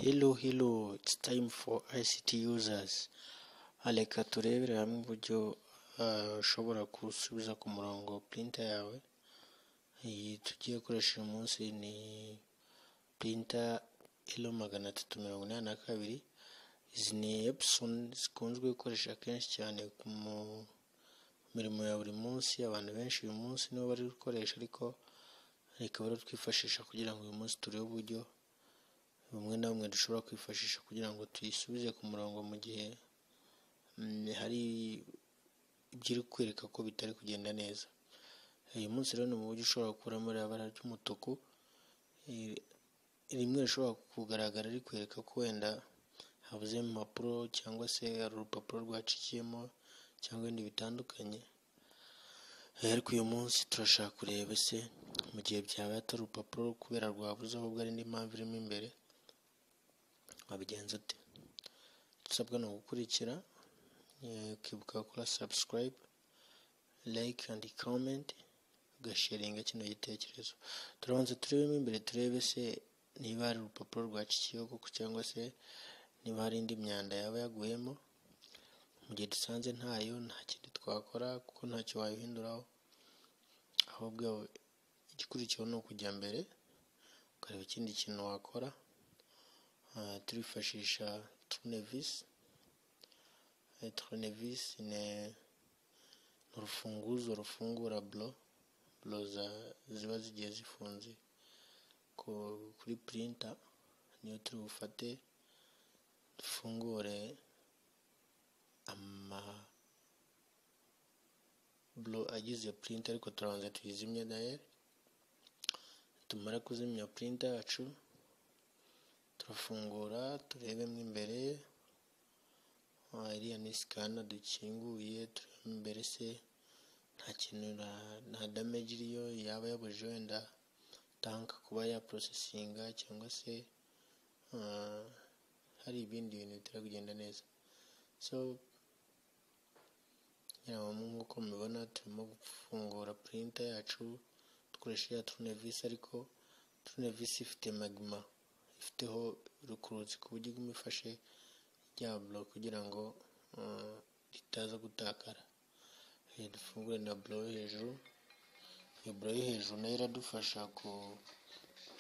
Hello hello, it's time for ICT users. Reka turebere hamwe uburyo ushobora gusubiza ku murongo printer yawe. Iyi tugiye gukoresha uyu munsi ni printer L 382. Izi ni Epson zikunzwe gukoresha kenshi cyane mu mirimo ya buri munsi. Abantu benshi uyu munsi nibo bari gukoresha, ariko reka rero twifashisha kugira ngo uyu munsi turebe uburyo bumwe na bumwe dushobora kwifashisha kugira ngo tuyisubize ku murongo mu gihe hari ibyo iri kwereka ko bitari kugenda neza. Uyu munsi rero ni mu buryo ushobora gukuramo ririya bara ry'umutuku rimwe rishobora kugaragara rikwereka ko wenda habuzemo impapuro, cyangwa se hari urupapuro rwacikiyemo, cyangwa ibindi bitandukanye. Ariko uyu munsi turashaka kureba ese mu gihe byabaye atari urupapuro kubera rwabuze, ahubwo ari indi mpamvu irimo imbere, wabigenza ute? Dusabwa ni ugukurikira, ukibuka gukora subscribe, like and comment, ugasharinga kino gitekerezo. Turabanza turebemo imbere, turebe se niba hari urupapuro rwacikiyeho koko, cyangwa se niba hari indi myanda yaba yaguyemo. Mu gihe dusanze ntayo, nta kindi twakora kuko ntacyo wayihinduraho, ahubwo igikurikiyeho ni ukujya mbere ukareba ikindi kintu wakora. Turifashisha tournevis. Tournevis ni urufunguzo rufungura buro ziba zigiye zifunze kuri printer. Niyo turi bufate dufungure amaburo agize printer, ariko turabanza tuyizimye dayeri. Tumara kuzimya printer yacu, turafungura turebemo imbere. Iriya ni scanner dukinguye, turebemo imbere se nta kintu, nta damage iriyo yaba yabujije wenda tank kuba ya processinga, cyangwa se hari ibindi bintu bitari kugenda neza. So nk'uko mubibona, turimo gufungura printer yacu dukoresheje ya tournevis, ariko tournevis ifite magnet, ifiteho rukuruzi ku buryo iguma ifashe rya buro kugira ngo ritaza gutakara. Dufungure na buro yo hejuru. Iyo buro yo hejuru nayo iradufasha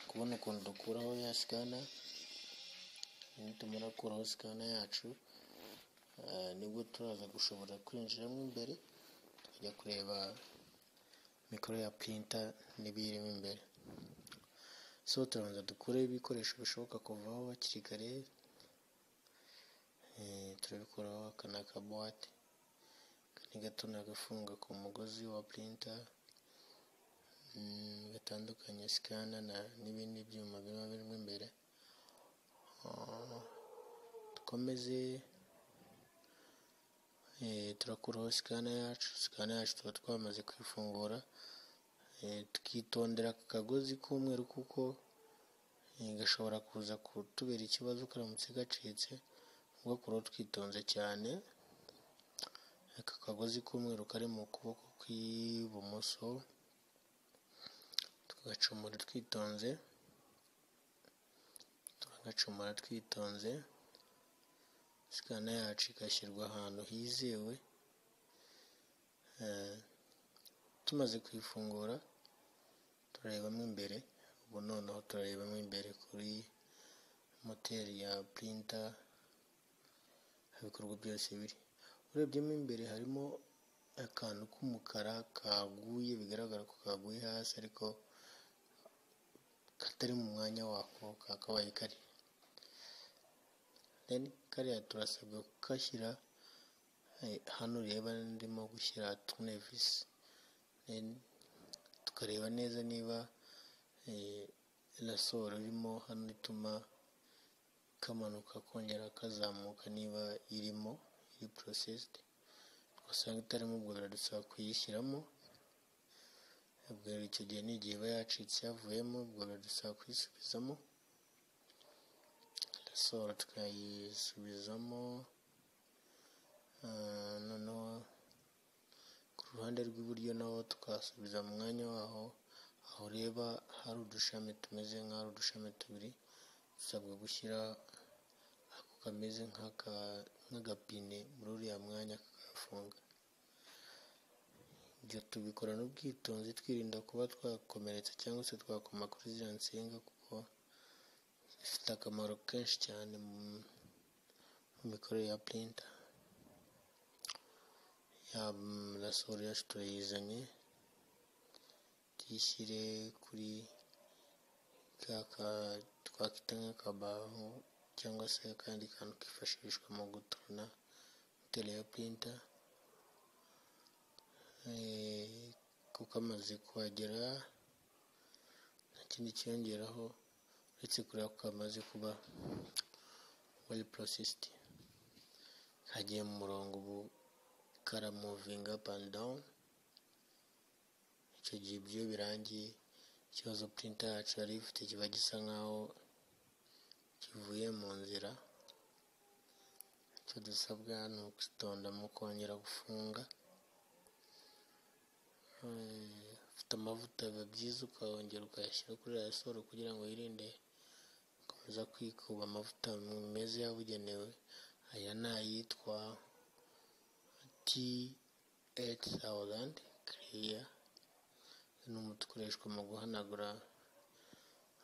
kubona ukuntu dukuraho ya scanner. Nitumara gukuraho scanner yacu, nibwo turaza gushobora kwinjiramo imbere tukajya kureba micro ya printer n'ibiyirimo imbere. So turabanza dukureho ibikoresho bishoboka kuvaho hakiri kare. Turabikuraho. Aka ni akabuwate, aka ni gato, ni agafunga ku mugozi wa printer gatandukanye scanner n'ibindi byuma biba birimo imbere. Dukomeze, turakuraho scanner yacu. Scanner yacu tuba twamaze kwifungura, tukitondera aka kagozi k'umweru kuko gashobora kuza kutubera ikibazo karamutse gacitse. Ugakuraho twitonze cyane aka kagozi k'umweru kari mu kuboko kw'ibumoso, tugacomora twitonze, turagacomora twitonze, scanner yacu igashyirwa ahantu hizewe. Tumaze kuyifungura, turarebamo imbere. Ubu noneho turarebamo imbere kuri moteri ya printer aho ibikorwa byose biri. Urebyemo imbere harimo akantu k'umukara kaguye, bigaragara ko kaguye hasi ariko katari mu mwanya wako kakabaye kari. Then kariya turasabwa kugashyira hano ureba ndimo gushyira tournevis, then tukareba neza niba ressort irimo hano ituma kamanuka kongera kazamuka, niba irimo, iri processed. Twasanga itarimo, ubwo biradusaba kuyishyiramo. Ubwo icyo gihe ni igihe iba yacitse yavuyemo, ubwo biradusaba kuyisubizamo ressort, tukayisubizamo. Noneho ku ruhande rw'iburyo naho tukahasubiza mu mwanya waho. Aho ureba hari udushami tumeze nk'aho ari udushami tubiri, dusabwa gushyira kameze nk'agapine muri uriya mwanya kakafunga. Ibyo tubikorana ubwitonzi twirinda kuba twakomeretsa cyangwa se twakoma kuri ziriya nsinga, kuko zifite akamaro kenshi cyane mu mikorere ya printer. Ya rasoro yacu turayizanye, tuyishyire kuri twakwita nk'akabaho cyangwa se akandi kantu kifashishwa mu guturuna moteri ya printer. Kuko amaze kuhagera nta kindi kiyongeraho uretse kureba ko kamaze kuba well processed, kagiye mu murongo, ubu karamuvinga up and down. Icyo gihe ibyo birangiye, ikibazo printer yacu yari ifite kiba gisa nkaho kivuye mu nzira. Icyo dusabwa ni ukwitonda mu kongera gufunga. Ufite amavuta biba byiza ukongera ukayashyira kuri rasoro kugira ngo wirinde gukomeza kwikuba. Amavuta meza yabugenewe, aya ni ayitwa T8000 clear, ni umuti ukoreshwa mu guhanagura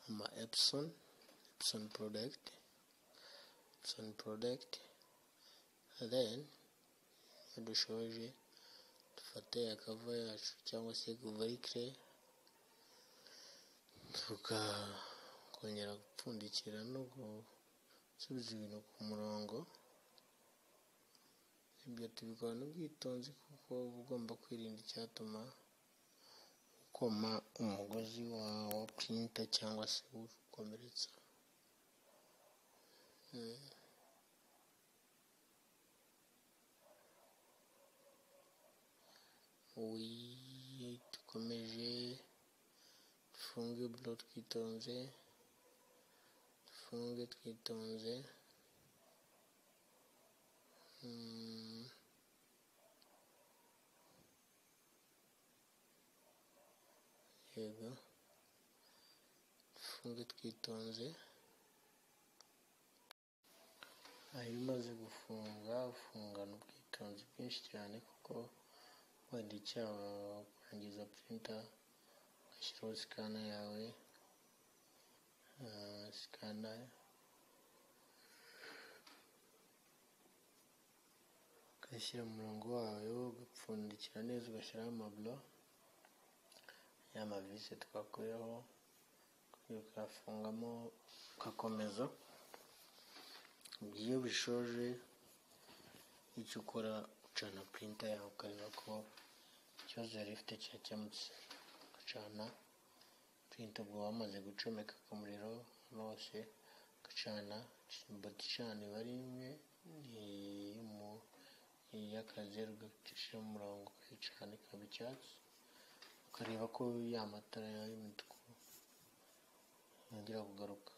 ama Epson product. Then iyo dushoje dufate akava yacu cyangwa se kuvarikire, tukongera gupfundikira no gusubiza ibintu ku murongo. Ibyo tubikorana ubwitonzi kuko uba ugomba kwirinda icyatuma ukoma umugozi wa printer cyangwa se ukomeretsa. Dukomeje dufunge buro twitonze, dufunge twitonze. Yego, dufunge twitonze. Aho umaze gufunga ufungana ubwitonzi bwinshi cyane, kuko wenda icyaha kwangiza printer. Ugashyiraho scanner yawe, scanner ugashyira mu murongo wayo, ugapfundikira neza, ugashyiraho amaburo ya mavisi twakuyeho, ukayafungamo ugakomeza. Iyo bishoje icyo ukora, ucana printer yawe ukareba ko ikibazo yari ifite cyakemutse. Ugacana printer, ubwo wamaze gucomeka ku muriro hose, ugacana boti icana iba ari imwe y'akazeru, ugacisha mu murongo ukayicana ikaba icyatsi, ukareba ko ya matara yawe y'imituku yongera kugaruka.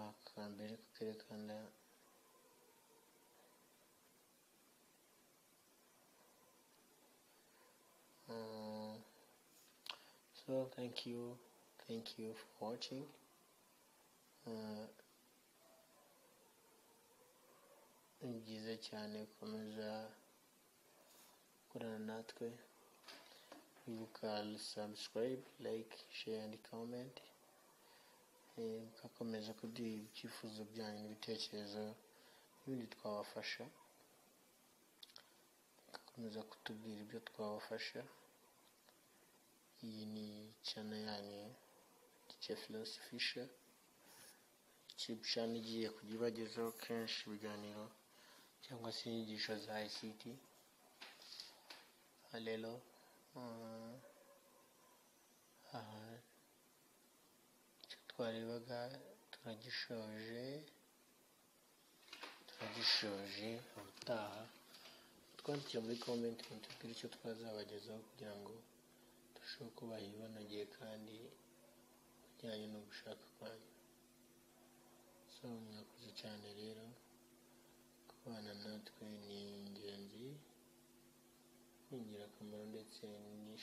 Akambere kakerekana So thank you for watching. Ni byiza cyane gukomeza gukorana natwe. Ibuka subscribe, like, share and comment. Mugakomeza kuduha ibyifuzo byanyu n'ibitekerezo n'ibindi twabafasha, mugakomeza kutubwira ibyo twabafasha. Iyi ni channel yanyu DJ Philosophisha, YouTube channel igiye kujya ibagezaho kenshi ibiganiro cyangwa se inyigisho za ICT. Rero icyo twarebaga turagishoje, ubutaha twandikire muri comment mutubwire icyo twazabagezaho kugira ngo turusheho kubaha ibanogeye kandi bijyanye no gushaka kwanyu. So mwakoze cyane rero, kubana natwe ni ingenzi, ni ingirakamaro ndetse ni